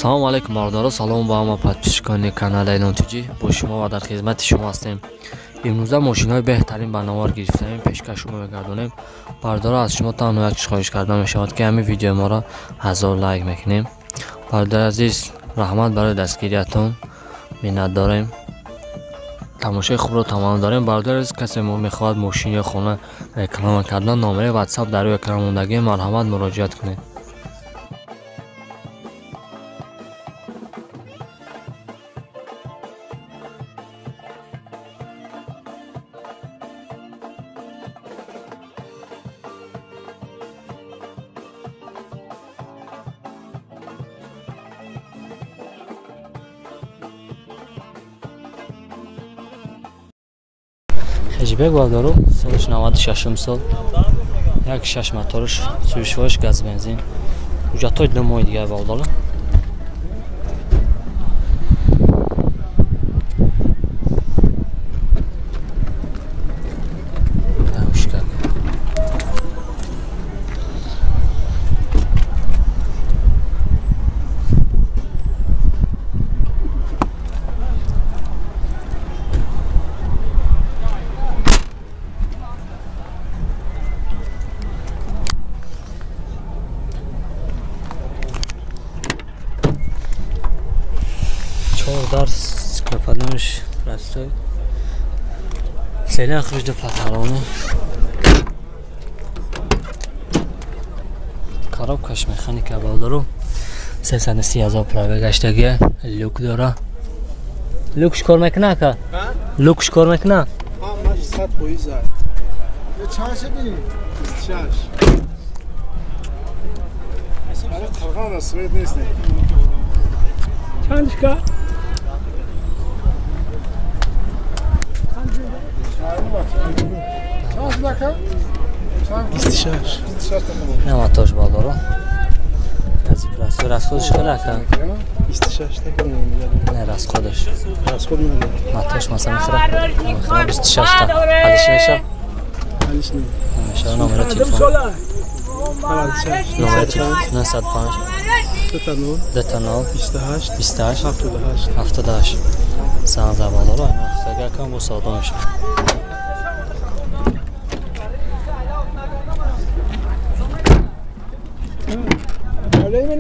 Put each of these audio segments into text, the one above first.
Салом алейкум бародаро, салом ба ҳама подписчикони канали Айлон ТЖ. Бо шумо ва дар хизмати шумо ҳастем. Имрӯза мошинҳои беҳтарин ба навор гирифтаем, пешкаш шумо мегардонем. Бародаро, аз шумо танҳо як чиз хоҳиш карда мешавад, ки ҳамин видеои моро 1000 лайк мекунем. Бародари азиз, раҳмат барои дастгириятон, миннат дорем. Тамошои хубро таманно дорем. Бародари азиз, касе мехоҳад мошин ё хона реклама кардан, номери WhatsApp дар рӯи экран мондагӣ, марҳамат муроҷиат кунед. Хеҷбек бародаро, солаш 96 сол, 1.6 моторш, сӯзишвориш газ бензин. Ҳуҷҷатҳои 2 моҳи дигар бародаро. Дар скападамш растой. Селен хӯш ду паталони. Коробкаш механика бародаро. 330 000 пробег гаштагия, люк дора. Люкш кор мекуна ака? Люкш кор мекуна? Ҳа, маш 100%. Чанд шуди? 26. Қырған свет нест. Чандишка? Не мотор бародаро. Аз пластик расходш хеле ака? 26 та. Не расходш. Расход надорад. Моторш масалан хеле 26 та. Алиш меша? Алиш не. Меша номер телефон. Номер телефон 905 2 0 28 28 78 78. Санза бародаро, агар кам бо савдо мешавад.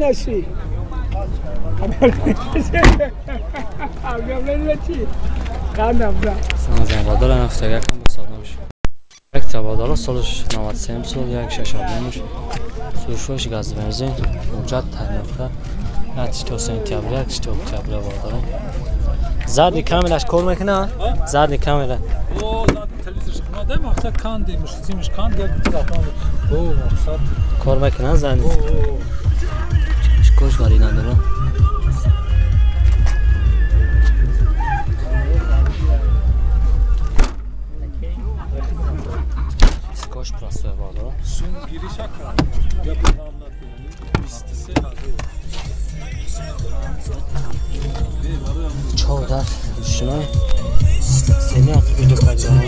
نشی سلام برادر، کم یک تبادل سالش 93 сол 1.6 объемш, сӯзишвориш газ бензин, ҳуҷҷат тайёрка 1 сентябрь 1 октябр бародаро. Задни камераш кор мекуна? Задни камера. О, задни телевизорш кунад, мақсад канди, мушцимш канди, о, мақсад кор мекуна задни. Кош вари надора. Кош простой бародаро. Сум гириша кар. Гап нам натуни 23 000. 14 шуна. Сени ақиби паҷана.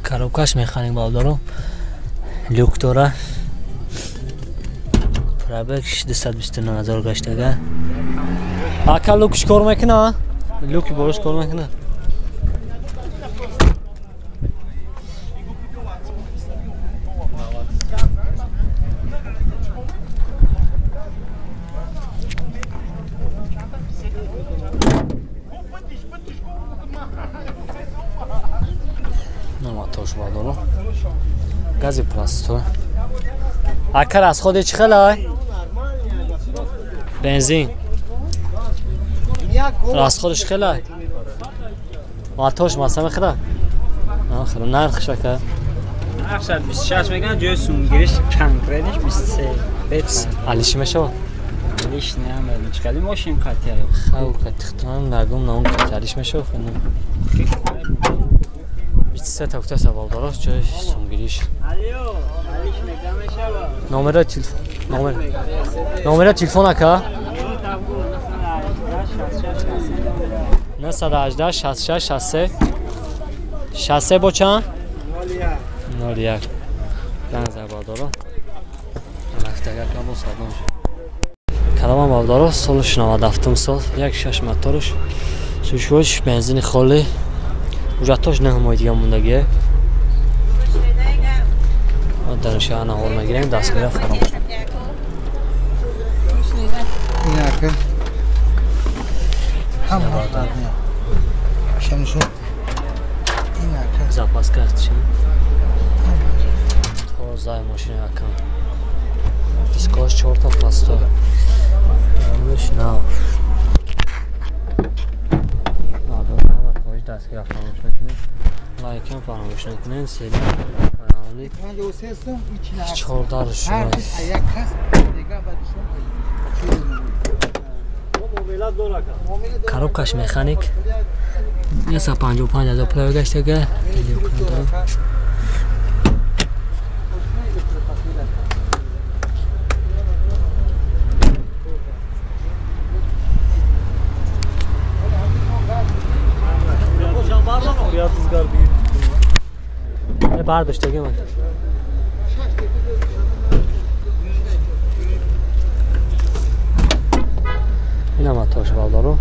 Коробкаш механик бародаро, люк дора. Пробег 229 000 гаштага. Ака люкш кор мекуна? Люки болош кор мекуна? Мотор бародаро. Гази простой. Ака расходи чӣ хелай? Бензин. Расходиш хелай? Моторш масалан хела? Хела нархш ака? Нархш 26 меган, ҷои сумгириш конкретиш 23. Алиши мешавад? Алиш не, чӣ хели мошин қатия? Хав қатихтан нагум наун қатия алиш мешавад хона. 23 та гуфта бародаро, ҷои сумгириш. Номера телефон. Номера телефон ака? 918 66 63 63 бо чанд? 01. Занг зад бародаро. Рафтага кам бо садон. Калама бародаро, солш 97 сол, 1.6 моторш. Сушвош бензини холӣ. Ҳуҷҷатош 9 моҳи дига мондагие. Дарша наҳор мегирем, дастгира фаромӯш. Запаска чи? Тозаи мошина якам. Дискош 4та пласто. Амш нав. Дастгира фаромӯш накунед. Лайкам фаромӯш накунед. Селям канали 14 шумо. Коробкаш механик 155 ҳазор пул гаштага. Бардоштаги ман. Инам атош балдаро.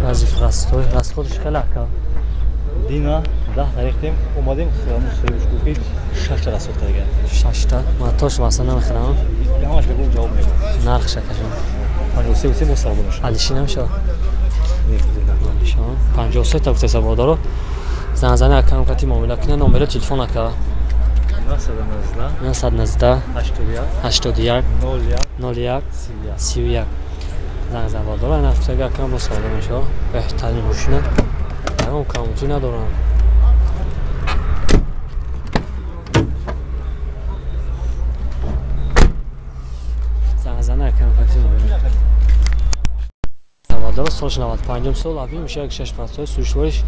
Гази растой, расходш хеле ака. Дина 10 тарихтем омадем, соҳибш гуфт ки 6 та расход карда. 6 та? Матош масалан намехарам. Ҳамаш бегум ҷавоб мегӯ. Нархш акашон. 53 мо савдо мешавад. Алиши намешавад. 53 та гуфтеса бародаро. Занзани акам кати муомила кунед, номеро телефон ака. 919 81 01 31. Занг зад бародаро, ин ҳафтага акам бо савдо мешавад. Беҳтарин мошина. Ягон камбудӣ надорам. Занг зани акам кати муомила. Бародаро, соли 95 сол, абим 1.6 мотор, сушвориш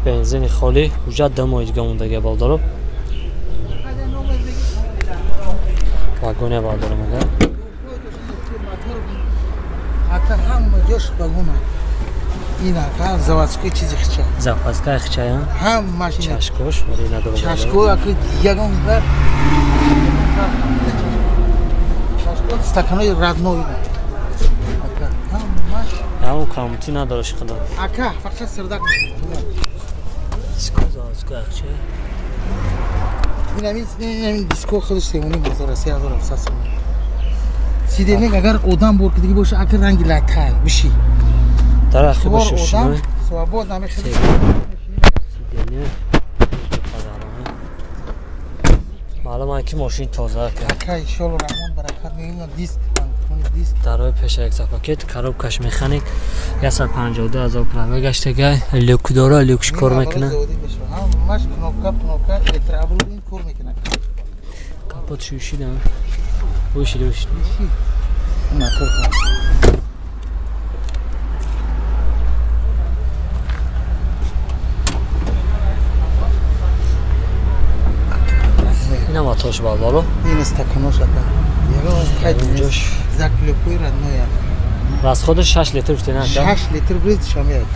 бензини холӣ, ҳуҷҷат 2 моҳи дига мондагия бародаро. Вагоне бародаро мега. Ака ҳама ҷош вагона. Ин ака заводской чизи хича. Запаска хича, ҳам машина. Чашкош вале надорад. Чашко ака ягон бар. Чашко стаканои родной. Ака ҳамаш ягон камбудӣ надорад худо. Ака фақат сирдак. Диско заводской хича. Ин ҳамин диско худаш 3.5 ҳазор, 3700 сомон. Сиденек агар одам бор кардагӣ боша, ака ранги латай биши. Дар ахи боши одам свободно мехӯрад. Сидене маълум ки мошин тоза ака. Ака иншоалло раҳмон баракат мегӯям, диск диск. Дарои пеша як пакет, коробкаш механик 152 ҳазор пул гаштага, люк дора, люкш кор мекунад. Ҳамаш кнопка, кнопка электрооборудование кор мекунад. Капот шӯшида. Ушид, ушид. Мотор. Ина моторш бародаро. Ин стаканош ака. Ягон кайд заклепои родной. Расходаш 6 литр гуфтена ака. 6 литр бриз шамеяд.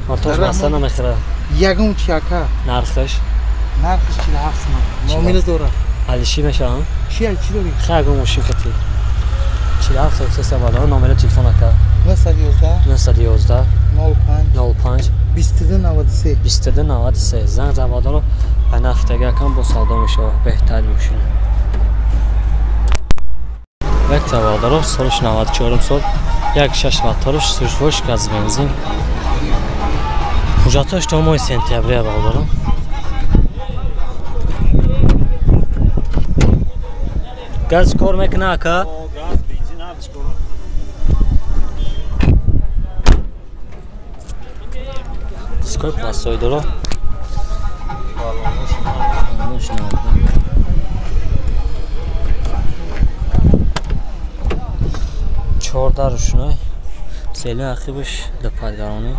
Моторш масъала намехӯрад. Ягон чи ака. Нархаш? Нархаш 47 сомон. Муомила дорад. Алиши мешавам? Чи чи дорӣ? Хай ягон мошин кати. 47 33 бародаро, номери телефон ака. 911 911 05 05 22 93 22 93. Занг зад бародаро, ба нафтага акам бо савдо мешавад. Беҳтарин мошина. Векта бародаро, солш 94 сол, 1.6 моторш, сушвош, газ бензин. Ҳуҷҷатош то моҳи сентябрия бародаро. Газ кор мекунад ака? Газ, бензин ҳамаш кор. Дискои пластовӣ дора. Чорда рӯшной. Сели ақибаш дупадгаронӣ.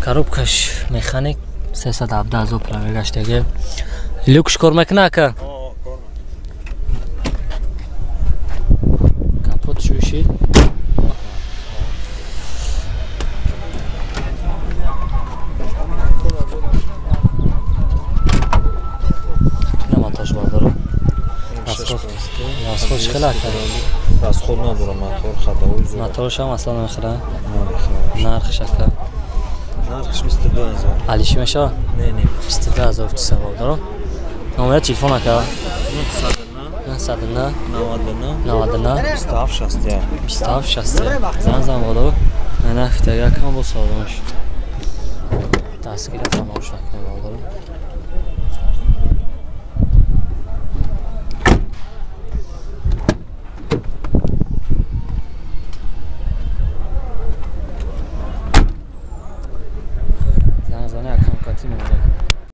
Коробкаш механик 317 ҳазор пробегаш даги. Люкш кор мекуна ака? Капот шӯшид. Мотор бардору. Расход чӣ хел ака? Расход надорам, мотор ходовой зур. Моторш ҳам асло намехӯра? Нархш ака? Нархш 22 ҳазор. Алиши мешавад? Не, не. 22 ҳазор савол дорам. Номери телефон ака? 909 99 99 27 61 27 61. Зан зан боло. Нафтага акам бо савдомаш. Дастгира фаромӯш накунем боло. Зан зани акам кати мемонад.